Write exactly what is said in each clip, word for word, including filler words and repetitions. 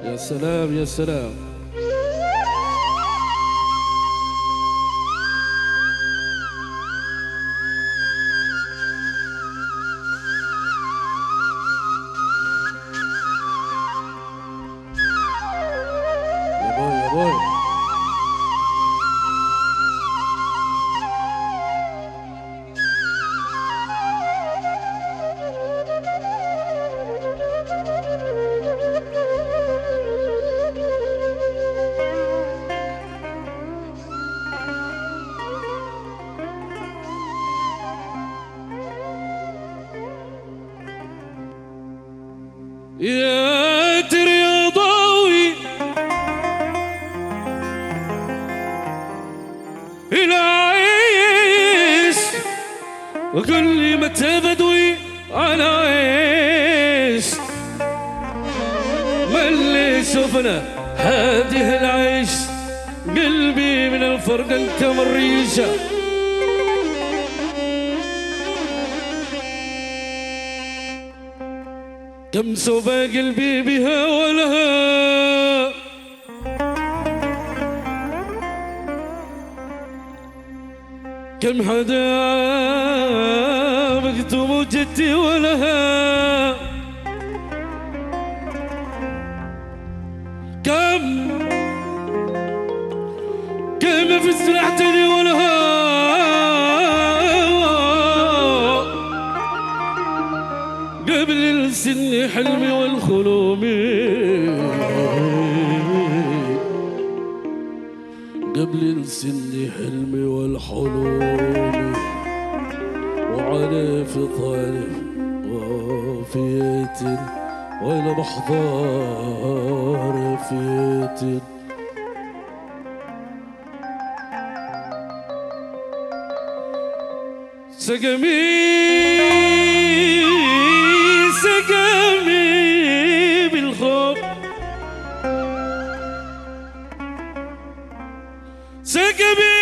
Ya salam, ya salam. Ya boy, ya boy. يا ترى يا ضاوي العيش، وقل لي متى بدوي أنا عيش. ملي شوفنا هذه العيش، قلبي من الفرق انت مريشة. كم سوف قلبي بها ولها، كم حدا مكتوم جدي ولها، كم كم في سلاحتني ولها قبل السن حلمي والخلوم، قبل السن حلمي والحلوم، وعلى فطار وفية ولا محضار فية. سقمي، سقمي بالخوف. سقمي،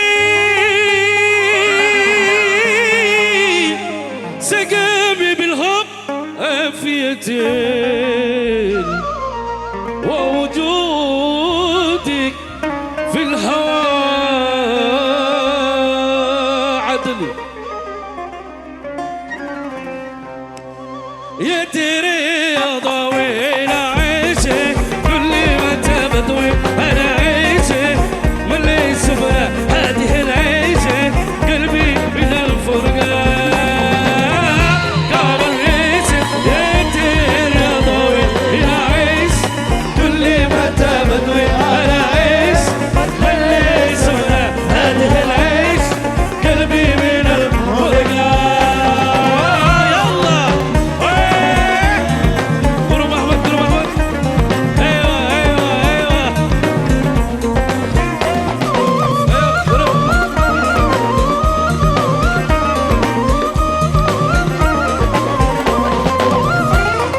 سقمي بالحب عافية، ووجودك في الهوى عدل. يا ترى يا ضاوي العيشة، كل ما تبضوي أنا عيشة، ملي سفرة هذه العيشة، قلبي من الفرقة قام الريشة. يا ترى يا ضاوي العيش، كل ما تبضوي أنا عيش، ملي سفرة هذه العيش، قلبي من الفرقة. يلا. إيه. قرب أحمد، قرب أحمد. أيوة، أيوة، أيوة. أيوة، قرب.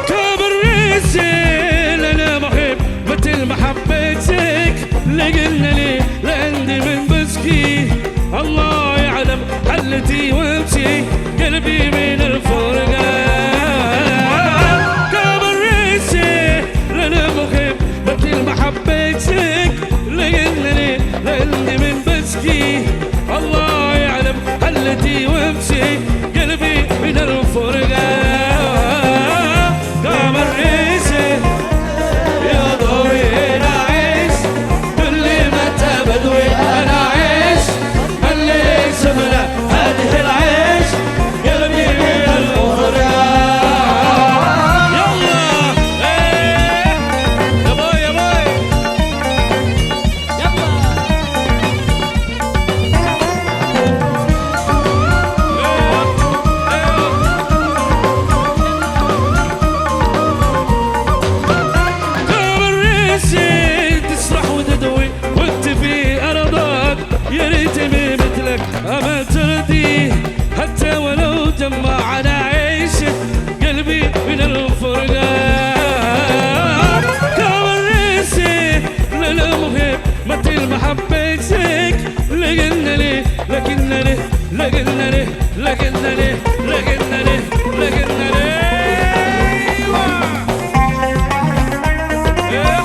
كبر الرجال، أنا محب مثل محبتك، لقلنا لي لعندي من بسكي. الله يعلم حلتي وامشي، قلبي من الفرقة. كبر ريشي، لنا مخيب مثل محبتك، لقلنا لي لعندي من بسكي. الله يعلم حلتي وامشي، قلبي من الفرقة. قام الريشة يا ضوي العيش، كل ما تبدوي أنا عيش، اللي يسمنا هذه العيش، قلبي من الأخرى. يلا. إيه. يا باي، يا باي. يلا. تسرح وتدوي وانت في أرضك، يا ريتني مثلك أما تردي، حتى ولو جمعنا عيش قلبي من الفرقة. كوريسي للمهم مثل ما حبيتك، لكنني، لكنني، لكنني، لكنني، لكنني، لكنني. أيوة. إيه.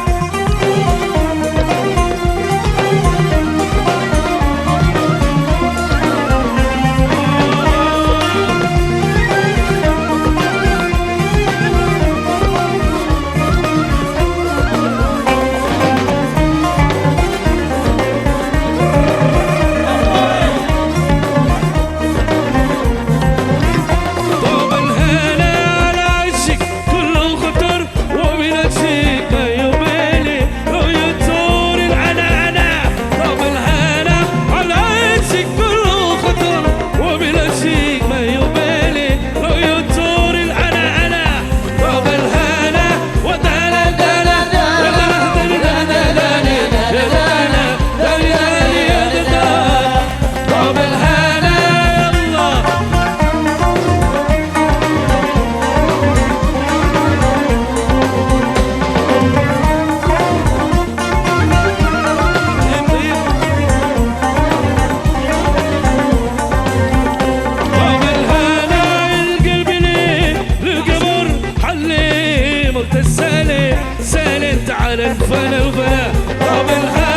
سلمت على الفلا الفلا. طاب الحال.